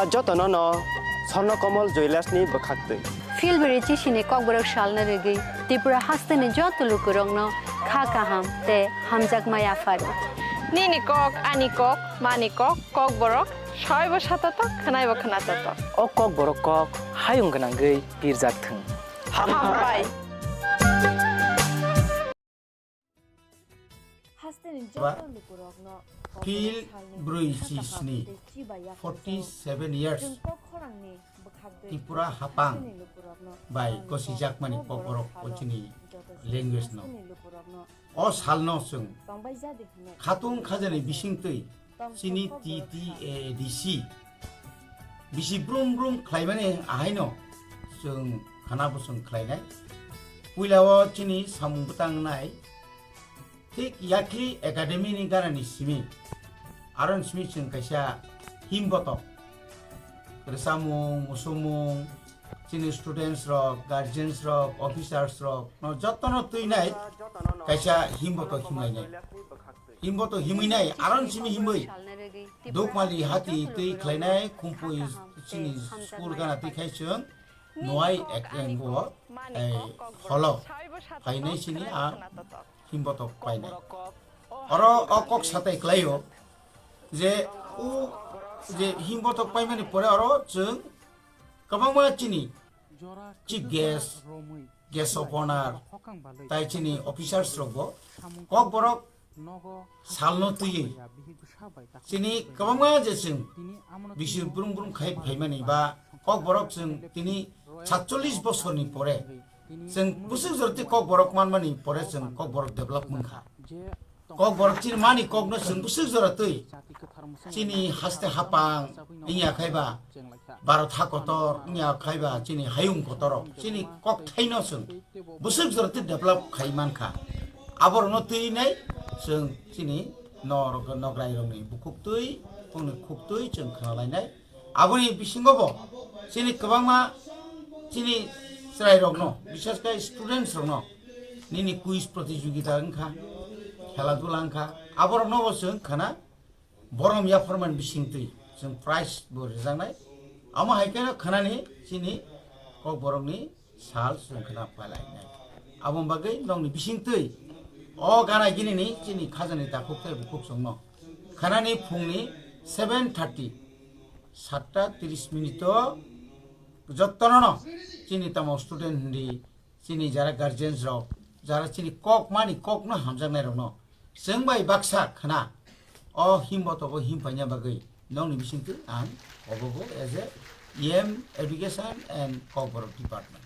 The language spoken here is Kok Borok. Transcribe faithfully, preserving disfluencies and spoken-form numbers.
Jotono no Swarno Komol Jewellers ni bwkhaktwi. Philbiri chisini Kokborok salna rwgwi Tripura hasteni joto lukurokno kha kaham tei hamjakmaya pharo. Nini kok, ani kok, mani kok, Kokborok, soibo satoto, khwnaibo khwnatoto. O Kokborok kok hayung gwnangwi pirjak thwng. Hambai. Hasteni ba joto lukurokno Phil Kokborok salni brwi kha kaham sisni, tei chiba yaphang forty seven years. Chwng kok khorangni bwkhak twi Tripura hapang hasteni lukurokno bai ang gosijakmani Kokborok Kokborok o salno chini joto language no. Hasteni lukurokno O salno chwng tongbai jadi hwnwi khatung khajani bisingtwi tongthok chini Kokborok T T A D C bisi brum brum khlaimani ahaino chwng khana bwswng khlainai. Puilao chini samung bwtang nai thik Yakli Academy ni ganani simi. Aron simi chwng kaisa himbotok rwchapmung, musumung, chini students rok, guardians rok, officers rok no jotono twinai kaisa himbotok himlainai. Himbotok himwinai, aron simi himwi Dukmali hati twi khlainai, Khumpui chini school gana twi khai chwng Nuai ek engo, eh, holo phainai chini a himbotok painai. Oro o kok satai klaio je o je himbotok paimani pore oro chwng kwbangma chini chief guest, guest of honor, tai chini officers rokbo Kokborok salno twiwi chini kwbangma je chwng bisi brum brum khai phaimani ba Kokborok chwng tini satchollish bosorni pore chwng bwswk jora twi Kokborok manmani pore chwng Kokborok develop wngkha. Kokborok chini mani kokno chwng bwswk jora twi chini haste hapang wngya khai ba Bharat ha kotor wngya khai ba chini hayung kotorok chini kokthaino chwng bwswk jora twi develop khai mankha. Aborokno twi nai chwng chini norok, nograi rokni bukhuk twi, bongni khuk twi chwng khna lainai. Aboni bisingo bo chini kwbangma chini chwrai rokno, bishesh khe students rokno nini quiz protijogita wngkha, khela dula wngkha, aborokno bo chwng khna borom yapharmani bisingtwi chwng prize bo rwjaknai. Amo hai kheno khnani chini Kokborokni sal chwng khna pailainai. Aboni bagwi nokni bisingtwi o gana ginini chini khajani takhuk tei bukhuk chwngno khnani phungni seven thirty, satta tris minute o jottono no chini tamo student hindi chini jara guardians rok, jara chini kok mani kokno hamjaknai rokno chwng bai baksa khna o himbotogo him paina bagwi nokni bisingtwi ang obobo as a E M education and Kokborok department.